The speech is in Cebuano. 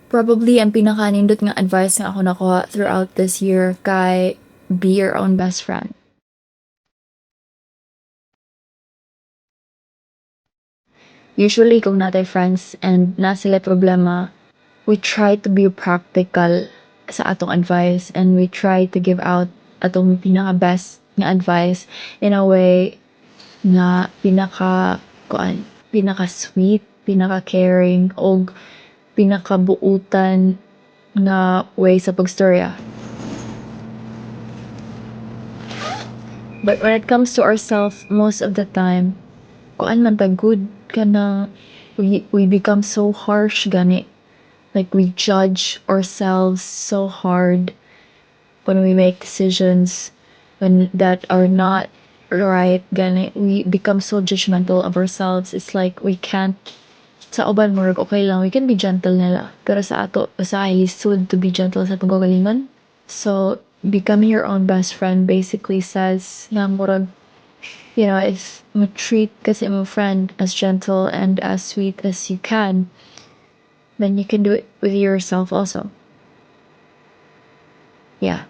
Probably ang pinakanindot nga advice nga ako nakuha throughout this year kay be your own best friend. Usually kung naa tay friends and naa sila problema, we try to be practical sa atong advice and we try to give out atong pinaka best nga advice in a way nga pinaka kuan, pinaka sweet, pinaka caring og pinakabuutan nga way sa pagstorya. But when it comes to ourselves, most of the time, kuan man ta gud, kanang we become so harsh gani. Like, we judge ourselves so hard when we make decisions when that are not right gani. We become so judgmental of ourselves. It's like we can't. Sa uban murag okay lang, we can be gentle nila. Pero sa ato, usahay lisod to be gentle sa atong kaugalingon. So, becoming your own best friend basically says nga murag, if mo-treat ka sa imong friend as gentle and as sweet as you can, then you can do it with yourself also. Yeah.